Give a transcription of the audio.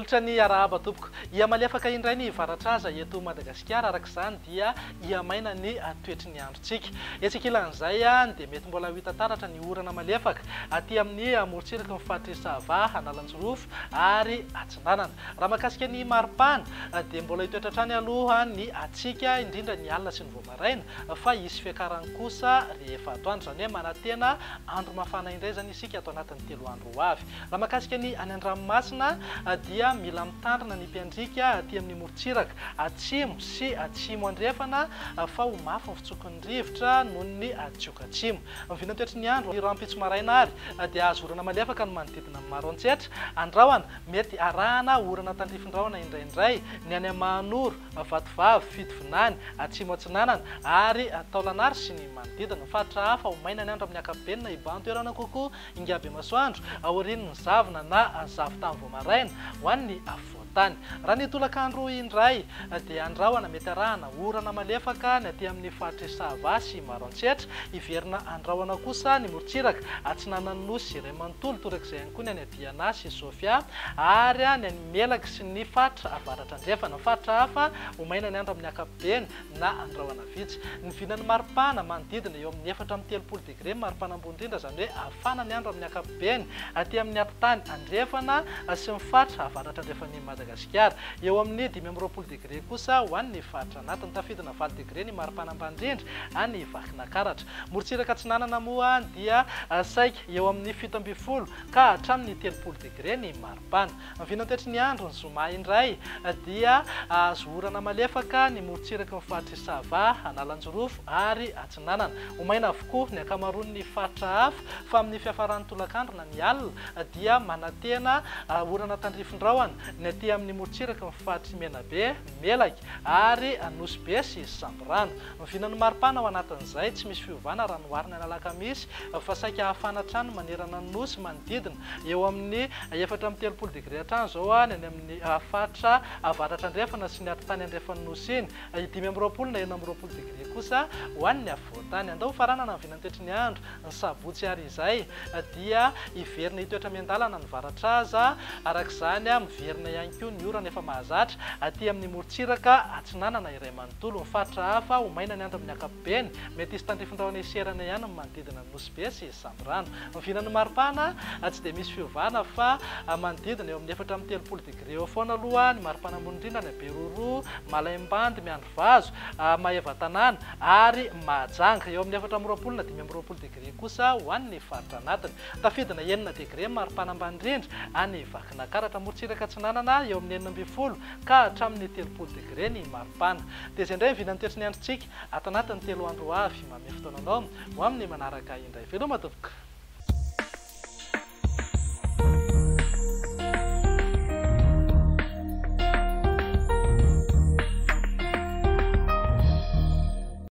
Manolotra ny arahaba tompoko. Hihamalefaka indray ny varatraza eto Madagasikara, araka izany dia hihamaina ny toetry ny androntsika. Etsy ankilan'izay dia mety mbola ho hita taratra ny orana malefaka aty amin'ny morontsiraky ny faritr'i Sava, Analanjirofo ary Atsinanana. Raha mahakasika ny maripana dia mbola hitoetra hatrany aloha ny hatsiaka, indrindra ny alina sy ny vao maraina, fa hisy fiakarany kosa rehefa atoandro, izany hoe manantena andro mafana indray izany isika ato anatin'ny 3 andro ho avy. Raha mahakasika ny any an-dranomasina dia mila mitandrina ny mpiandriaka aty amin'ny morontsiraka atsimo sy atsimo andrefana fa ho mafy ny fitsoky ny rivotra noho ny tsioka atsimo. Ny vinantoetry ny andro rahampitso maraina ary dia azo orana malefaka ny manodidina ny Maroantsetra, Andrahona, mety arahana orana tandrifin-drahona indraindray ny any Mahanoro, Vatovavy, Fitovinany, Atsimo Atsinanana ary Taolagnaro sy ny manodidina. Ny faritra hafa ho maina ny andro amin'ny ankapobeny na hibahan-toerana kokoa Ingahy Bemasoandro aorian'ny zavona na zavon-tany vao maraina ho an'ny afovoan-tany. Raha ny tolakandro indray dia andrahona mety arahana orana malefaka ny aty amin'ny faritr'i Sava sy Maroantsetra. Hiverina andrahona kosa ny morontsiraka atsinanan'ny Nosy iray manontolo, torak'izay ihany koa ny any Diana sy Sofia ary ny any Melaky sy ny faritra avaratra andrefana. Faritra hafa ho maina ny andro amin'ny ankapobeny na andrahona vitsy. Ny vinan'ny maripana manodidina eo amin'ny 34 degre ny maripana ambony indrindra, izany hoe hafana ny andro amin'ny ankapobeny aty amin'ny atitany andrefana sy ny faritra avaratra andrefan'i Madagasikara. Eo amin'ny 25 degre kosa ho an'ny faritra anatiny. Tafidina 8 degre ny maripana ambany indrindra any Vakinakaratra. Morontsiraka atsinanana moa dia saika eo amin'ny 17 ka hatramin'ny 30 degre ny maripana. Ny vinantoetry ny andro ny zoma indray dia azo orana malefaka ny morontsiraky ny faritr'i Sava, Analanjirofo ary Atsinanana. Ho maina avokoa ny ankamaroan'ny faritra hafa fa amin'ny fiafaran'ny tolakandro na ny alina dia manantena orana tandrifin-drahona ny aty amin'ny morontsiraky ny faritr'i Menabe, Melaky ary Nosy Be sy Sambirano. Ny vinan'ny maripana ao anatin'izay, tsy misy fiovana raha noharina ny alakamisy fa saika hafana hatrany manerana ny Nosy manodidina eo amin'ny 34 degre hatrany izao ny any amin'ny faritra avaratra andrefana sy ny atitany andrefan'ny Nosy iny, 25 na 26 degre kosa ho an'ny afovoan-tany. Andao hofaranana ny vinantetry ny andro, ny sabotsy ary izay dia hiverina hitoetra miandalana ny varatraza, araka izany miverina ihany koa ny orana efa mahazatra aty amin'ny morontsiraka atsinanana iray manontolo. Ny faritra hafa, ho maina ny andro amin'ny ankapobeny, mety hisy tandrifin-drahona hiserana ihany ny manodidina ny Nosy Be sy Sambirano. Ny vinan'ny maripana tsy dia misy fiovana fa manodidina eo amin'ny 34 degre eo foana aloha ny maripana ambony indrindra any Beroroha, Malaimbandy, Miandrivazo, Maevatanàna ary Mahajanga. Eo amin'ny 24 na 25 degre kosa ho an'ny faritra anatiny. Tafidina 6 degre ny maripana ambany indrindra any Vakinakaratra. Morontsiraka Atsinanana eo amin'ny 16 ka hatramin'ny 30 degre ny maripana. Dia izay indray ny vinan'ny toetry ny androntsika ato anatin'ny 3 andro ho avy. Manome fotoana anao ho amin'ny manaraka indray. Veloma tompoko.